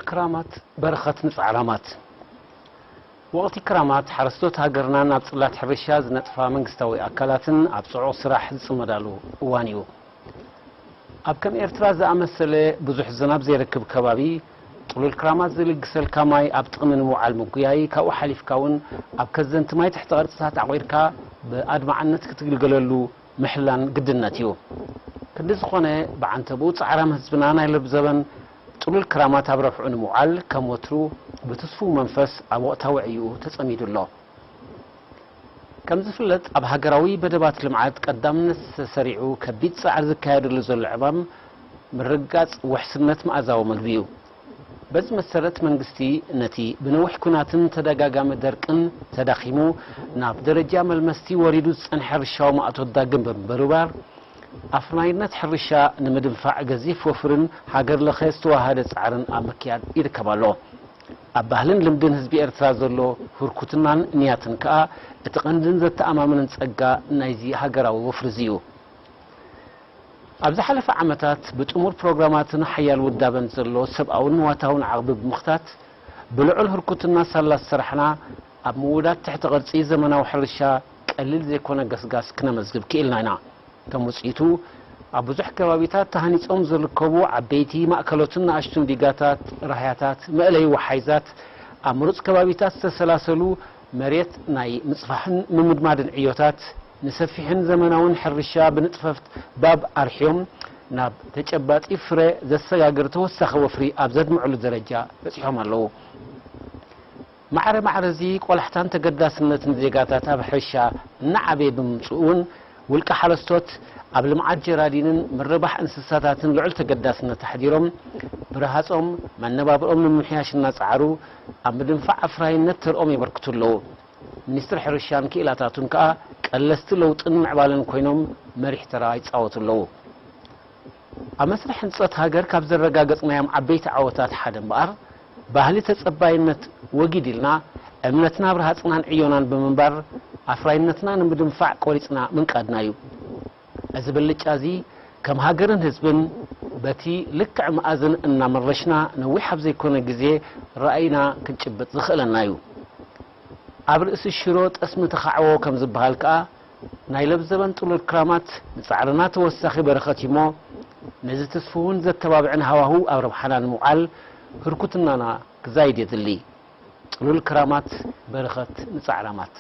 ክራማት በረኸት ንጻዕራማት። ወቕቲ ክራማት ሓረስቶት ሃገርና ናብ ጽላት ሕርሻ ዝነጥፋ መንግስታዊ ኣካላትን ኣብ ጽዑቕ ስራሕ ዝጽመዳሉ እዋን እዩ። ኣብ ከም ኤርትራ ዝኣመሰለ ብዙሕ ዝናብ ዘይረክብ ከባቢ፣ ጥሉል ክራማት ዝልግሰልካ ማይ ኣብ ጥቕሚ ንምውዓል ምጉያይ፣ ካብኡ ሓሊፍካ እውን ኣብ ከዘንቲ ማይ ትሕተ ቅርጽታት ኣቑርካ ብኣድማዕነት ክትግልገለሉ ምሕላን ግድነት እዩ። ክንዲ ዝኾነ፣ ብዓንተብኡ ጻዕራም ህዝብና ናይ ለብዘበን ጥሉል ክራማት ኣብ ረብሑ ንምውዓል ከም ወትሩ ብትስፉው መንፈስ ኣብ ወቕታዊ ዕይኡ ተጸሚዱ ኣሎ። ከም ዝፍለጥ፣ ኣብ ሃገራዊ መደባት ልምዓት ቀዳምነት ተሰሪዑ ከቢድ ጻዕሪ ዝካየደሉ ዘሎ ዕማም ምርግጋጽ ውሕስነት መኣዛዊ መግቢ እዩ። በዚ መሰረት መንግስቲ ነቲ ብነዊሕ ኲናትን ተደጋጋሚ ደርቅን ተዳኺሙ ናብ ደረጃ መልመስቲ ወሪዱ ዝጸንሐ ሕርሻዊ ማእቶት ዳግም ብምብርባር ኣፍራይነት ሕርሻ ንምድንፋዕ ገዚፍ ወፍርን ሃገር ለኸ ዝተዋሃደ ጻዕርን ኣብ ምክያድ ይርከብ ኣሎ። ኣብ ባህልን ልምድን ህዝቢ ኤርትራ ዘሎ ህርኩትናን ንያትን ከኣ እቲ ቀንድን ዘተኣማምንን ጸጋ ናይዚ ሃገራዊ ወፍሪ እዚ እዩ። ኣብ ዝሓለፈ ዓመታት ብጥሙር ፕሮግራማትን ሓያል ውዳበን ዘሎ ሰብኣውን ንዋታውን ዓቕቢ ብምኽታት ብልዑል ህርኩትና ሳላ ዝሰራሕና ኣብ ምውዳድ ትሕቲ ቅርጺ ዘመናዊ ሕርሻ ቀሊል ዘይኮነ ገስጋስ ክነመዝግብ ክኢልና ኢና። ከም ውጽኢቱ ኣብ ብዙሕ ከባቢታት ተሃኒጾም ዝርከቡ ዓበይቲ ማእከሎትን ንኣሽቱን ዲጋታት፣ ራህያታት፣ መእለዪ ወሓይዛት፣ ኣብ ምሩጽ ከባቢታት ዝተሰላሰሉ መሬት ናይ ምጽፋሕን ምምድማድን ዕዮታት፣ ንሰፊሕን ዘመናውን ሕርሻ ብንጥፈት ባብ ኣርሕዮም ናብ ተጨባጢ ፍረ ዘሰጋግር ተወሳኺ ወፍሪ ኣብ ዘድምዕሉ ደረጃ በጺሖም ኣለዉ። ማዕረ ማዕረ እዚ ቆላሕታን ተገዳስነትን ዜጋታት ኣብ ሕርሻ እናዓበየ ብምምጽኡ እውን፣ ውልቀ ሓረስቶት ኣብ ልምዓት ጀራዲንን ምርባሕ እንስሳታትን ልዑል ተገዳስነት ኣሕዲሮም፣ ብረሃጾም መነባብሮም ንምምሕያሽ እናጸዓሩ፣ ኣብ ምድንፋዕ ኣፍራይነት ተርኦም የበርክቱ ኣለዉ። ሚኒስትሪ ሕርሻን ክኢላታቱን ከኣ ቀለስቲ ለውጥን ምዕባለን ኮይኖም መሪሕ ተራ ይጻወቱ ኣለዉ። ኣብ መስርሕ ህንጸት ሃገር ካብ ዘረጋገጽናዮም ዓበይቲ ዓወታት ሓደ እምበኣር፣ ባህሊ ተጸባይነት ወጊድ ኢልና፣ እምነትና ኣብ ረሃጽናን ዕዮናን ብምንባር፣ ኣፍራይነትና ንምድንፋዕ ቆሪጽና ምንቃድና እዩ። እዚ ብልጫ እዚ ከም ሃገርን ህዝብን በቲ ልክዕ መኣዝን እናመረሽና፣ ነዊሕ ኣብ ዘይኮነ ግዜ ራእይና ክንጭብጥ ዝኽእለና እዩ። ኣብ ርእሲ ሽሮ ጠስሚ ተኻዕዎ ከም ዝበሃል ከኣ፣ ናይ ለብዘበን ጥሉል ክራማት ንጻዕርና ተወሳኺ በረኸት እዩሞ፣ ነዚ ትስፉውን ዘተባብዕን ሃዋህው ኣብ ረብሓና ንምውዓል ህርኩትናና ክዛይድ የድሊ። ጥሉል ክራማት በረኸት ንጻዕራማት።